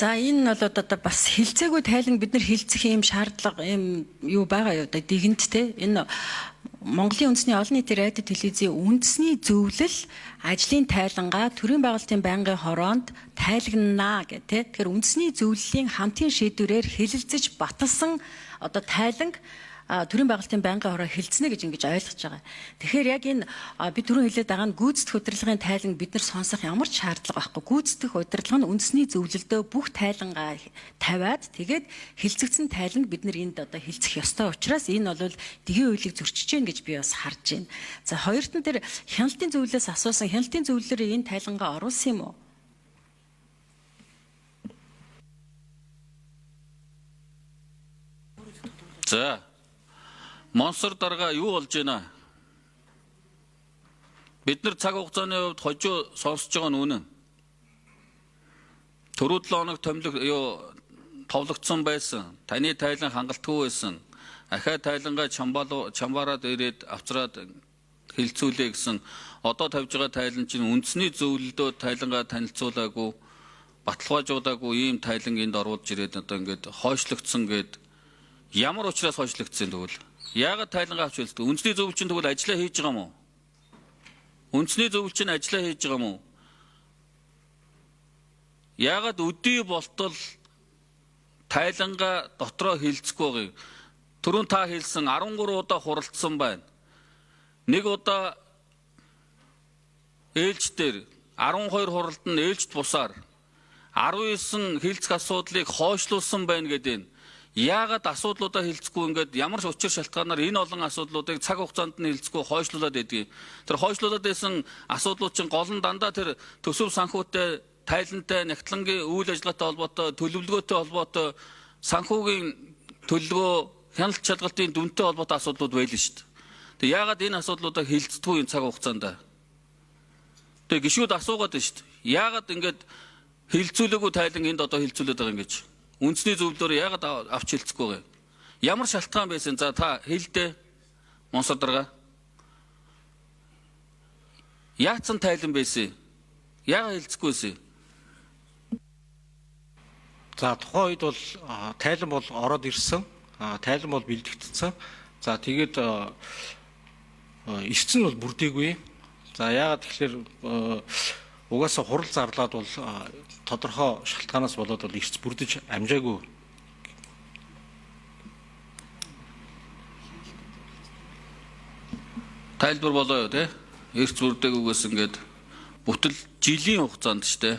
За, энэ бол одоо бас хилцээгүй тайлан бид нар хилцэх юм шаардлага юм юу байгаа юу да дигэнт те. Энэ Монголын үндэсний олон нийтийн радио телевизийн үндэсний зөвлөл ажлын тайлангаа төрийн байгуулалтын байнгын хороонд тайлагнана гэх те. Тэгэхээр үндэсний зөвлөлийн хамтын шийдвэрээр хэлэлцэж баталсан одоо тайланг төрийн байгуулалтын байнгын хороо хэлцэнэ гэж ингэж ойлгож байгаа. Тэгэхээр яг энэ би түрүүн хэлээд байгаа нь гүйцэтгэх удирдлагын тайлан бид нар сонсох ямар ч шаардлага байхгүй. Гүйцэтгэх удирдлага нь үндэсний зөвлөлдөө бүх тайлангаа тавиад тэгээд хэлцэгдсэн тайланг бид нар энд одоо хэлцэх ёстой учраас энэ бол дэгийн хуулийг зөрчиж гин гэж би бас харж байна. За, хоёрт нь тэр хяналтын зөвлөлөөс асуусан, хяналтын зөвлөлөөр энэ тайлангаа оруулсан юм уу? За. Монсор дарга, юу болж байна? Бид нар цаг хугацааны хувьд хожуу сонсож байгаа нь үнэн. Түрүү 7 хоног томилог юу товлогдсон байсан. Таны тайлан хангалтгүй байсан. Ахиа тайлангаа чамбал чамбараад ирээд авчраад хэлцүүлээ гэсэн. Одоо тавьж байгаа тайлан чинь үндэсний зөвлөлдөө тайлангаа танилцуулаагүй, баталгаажуулаагүй ийм тайлан энд оруулж ирээд одоо ингээд хойшлогдсон гээд ямар учраас хойшлогдсон, тэгвэл яагаад тайлангаа авч хэлдэг? Үндэсний зөвлөл чинь тэгвэл ажиллаа хийж байгаа юм уу? Үндэсний зөвлөл чинь ажиллаа хийж байгаа юм уу? Яагаад өдий болтол тайлангаа дотроо хилцэхгүй байгаа юм? Түрүүн та хэлсэн 13 удаа хуралдсан байна. Нэг удаа ээлж дээр 12 хуралд нь ээлжит бусаар 19 хилцэх асуудлыг хойшлуулсан байна гэдэг нь. Яагаад асуудлуудаа хилцэхгүй, ингээд ямар ч учир шалтгаанаар энэ олон асуудлуудыг цаг хугацаанд нь хилцэхгүй хойшлуулад байдгийг. Тэр хойшлуулад байсан асуудлууд чинь гол нь дандаа тэр төсөв санхүүтэй, тайлантай, нягтлангийн үйл ажиллагаатай холбоотой, төлөвлөгөөтэй холбоотой, санхүүгийн төлөвлөгөө, хяналт шалгалтын дүнтэй холбоотой асуудлууд байлаа шүү дээ. Тэгээ яагаад энэ асуудлуудаа хилцдэггүй энэ цаг хугацаанд? Тэгээ гишүүд асуугаад байна шүү дээ. Яагаад ингээд хилцүүлээгүй тайлан энд одоо хилцүүлээд байгаа юм гэж? Үндэсний зөвлөлөөр яагаад авч хилцэхгүй байгаа юм? Ямар шалтгаан байсан? За, та хэлдэ, Монсор дарга. Яатсан тайлан байсан? Яагаад хилцэхгүй байсан? За, тухайн үед бол тайлан бол ороод ирсэн. Тайлан бол бэлтгэгдсэн. За, тэгээд эрс нь бол бүрдээгүй. За, яагаад тэгэхээр угаасаа хурал зарлаад бол тодорхой шалтгаанаас болоод бол эрс бүрдэж амжаагүй. Тайлбар болоо юу те? Эрс бүрдээгүйгээс ингээд бүтэл жилийн хугацаанд штэ.